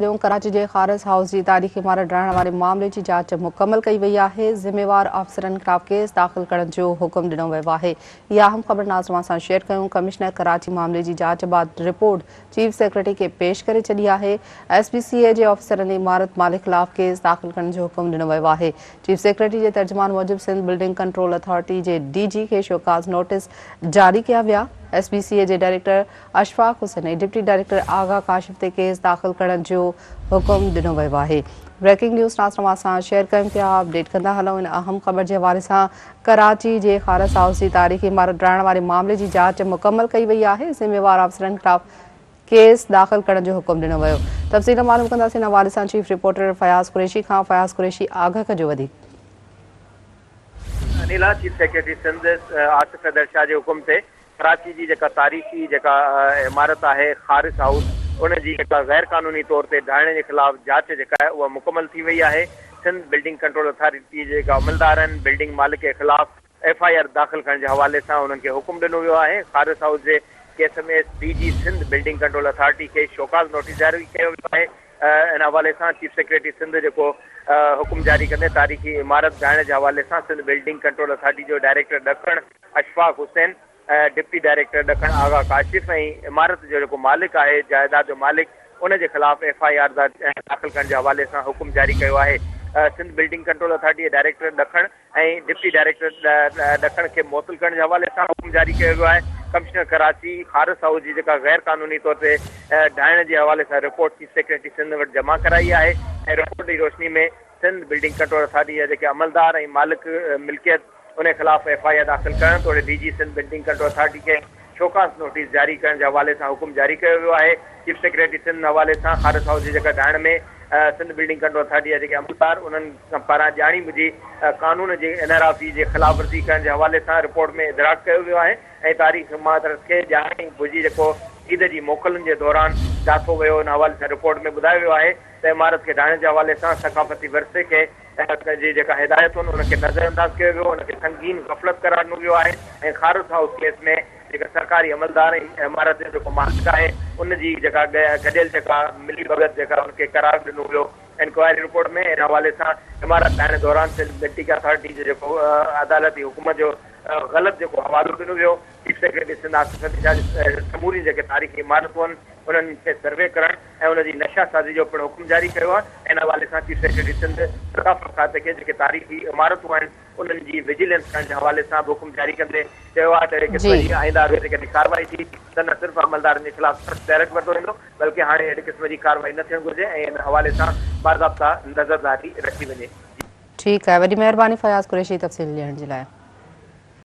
ڏيون ڪراچي جي خارس هائوس جي تاريخي عمارت ڊاهڻ واري معاملي جي جاچ مڪمل ڪئي وئي آهي، ذميوار آفيسرن خلاف ڪيس داخل ڪرڻ جو حڪم ڏنو ويو آهي. اها اهم خبر ناظرن سان شيئر ڪيون، ڪمشنر ڪراچي معاملي جي جاچ بعد رپورٽ چيف سيڪريٽري کي پيش ڪري ڇڏي آهي، ايس بي سي اي جي آفيسرن ۽ عمارت مالڪ خلاف ڪيس داخل ڪرڻ جو حڪم ڏنو ويو آهي. چيف سيڪريٽري جي ترجمان موجب سنڌ بلڊنگ ڪنٽرول اٿارٽي جي ڊي جي کي شوڪاز نوٽيس جاري ڪيا ويا، ايس بي سي اي جي director Ashfaq Hussain ۽ deputy director Agha Kashif تي ڪيس داخل ڪرڻ جو حڪم ڏنو ويو آهي. بريڪنگ نيوز ناصر اوهان سان شيئر ڪيون پيا اپڊيٽ ڪندا هلون ان اهم خبر جي حوالي سان ڪراچي جي خارس هائوس جي تاريخي عمارت ڊاهڻ واري معاملي جي جاچ مڪمل ڪئي وئي آهي ذميوار آفيسرن خلاف ڪيس داخل ڪرڻ جو حڪم ڏنو ويو تفصيل معلوم ڪنداسين ان حوالي سان چيف رپورٽر فياض قريشي کان فياض قريشي آگاهه ڪجو وڌيڪ. انيلا، چيف سيڪريٽري سنڌ آصف حيدر شاهه جي حڪم تي ڪراچي جي جيڪا تاريخي جيڪا عمارت آهي خارس هائوس ان جي جيڪا غير قانوني طور تي ڊاهڻ جي خلاف جاچ جيڪا آهي اها مڪمل ٿي وئي آهي سنڌ بلڊنگ ڪنٽرول اٿارٽي جي جيڪا عملدار آهن بلڊنگ مالڪ جي خلاف ايف I R داخل ڪرڻ جي حوالي سان انهن کي حڪم ڏنو ويو آهي خارس هائوس جي case ۾ D G Sindh building control authority کي شوڪاز نوٽيس جاري ڪيو ويو آهي ان حوالي سان چيف سيڪريٽري سنڌ جيڪو حڪم جاري ڪندي تاريخي عمارت ڊاهڻ جي حوالي سان سنڌ بلڊنگ ڪنٽرول اٿارٽي جو ڊائريڪٽر ڏکڻ اشفاق حسين، ڊپٽي ڊائريڪٽر ڏکڻ آغا ڪاشف ۽ عمارت جو جيڪو مالڪ آهي جائيداد جو مالڪ ان جي خلاف ايف I R داخل ڪرڻ جي حوالي سان حڪم جاري ڪيو آهي. سنڌ بلڊنگ ڪنٽرول اٿارٽي جي ڊائريڪٽر ڏکڻ ۽ ڊپٽي ڊائريڪٽر ڏکڻ کي معطل ڪرڻ جي حوالي سان حڪم جاري ڪيو ويو آهي. ڪمشنر ڪراچي خارس هائوس جي جيڪا غير قانوني طور تي ڊاهڻ جي حوالي سان رپورٽ چيف سيڪريٽري سنڌ وٽ جمع ڪرائي آهي ۽ رپورٽ جي روشني ۾ سنڌ بلڊنگ ڪنٽرول اٿارٽي جا جيڪي عملدار ۽ مالڪ ملڪيت ان خلاف ايف I R داخل ڪرڻ توڙي D G Sindh building control authority کي شوڪاز نوٽيس جاري ڪرڻ جي حوالي سان حڪم جاري ڪيو ويو آهي. چيف سيڪريٽري سنڌ حوالي سان خارس هائوس جي جيڪا ڊاهڻ ۾ سنڌ بلڊنگ ڪنٽرول اٿارٽي جا جيڪي عملدار انهن پاران ڄاڻي ٻجهي قانون جي انحرافي جي خلاف ورزي ڪرڻ جي حوالي سان رپورٽ ۾ ادراڪ ڪيو ويو آهي ۽ تاريخ عمارت کي ڄاڻي ٻجهي جيڪو عيد جي موڪلن جي دوران ڊاٿو ويو ان حوالي سان رپورٽ ۾ ٻڌايو ويو آهي ته عمارت کي ڊاهڻ جي حوالي سان ثقافتي ورثي کي جي جيڪا هدايت هن ان کي نظر انداز ڪيو ويو، ان کي سنگين غفلت قرار ڏنو ويو آهي ۽ خارس هائوس ڪيس ۾ جيڪا سرڪاري عملدار ۽ عمارت جو جيڪو مالڪ آهي ان جي جيڪا گڏيل جيڪا ملي ڀڳت جيڪا ان کي قرار ڏنو ويو انڪوائري رپورٽ ۾ ان حوالي سان عمارت ٺاهڻ دوران سنڌ ملٽيڪ اٿارٽي جو جيڪو عدالتي حڪم جو غلط جيڪو حوالو ڏنو ويو چيف سيڪريٽري سنڌ آصف علي شاهه جي سمورين جيڪي تاريخي عمارتون آهن انهن کي سروي ڪرڻ ۽ ان جي نشا سازي جو پڻ حڪم جاري ڪيو آهي ان حوالي سان چيف سيڪريٽري سنڌ ثقافت کاتي کي جيڪي تاريخي عمارتون آهن انهن جي وجيلنس ڪرڻ جي حوالي سان به حڪم جاري ڪندي چيو آهي ته اهڙي قسم جي آئنده اگر جيڪڏهن ڪارروائي ٿي ته نه صرف عملدارن جي خلاف سخت بيرڪ ورتو ويندو بلڪه هاڻي اهڙي قسم جي ڪارروائي نه ٿيڻ گهرجي ۽ ان حوالي سان باضابطا نظرداري رکي وڃي. ٺيڪ آهي وڏي مهرباني فياض قريشي تفصيل ڏيڻ جي لاء.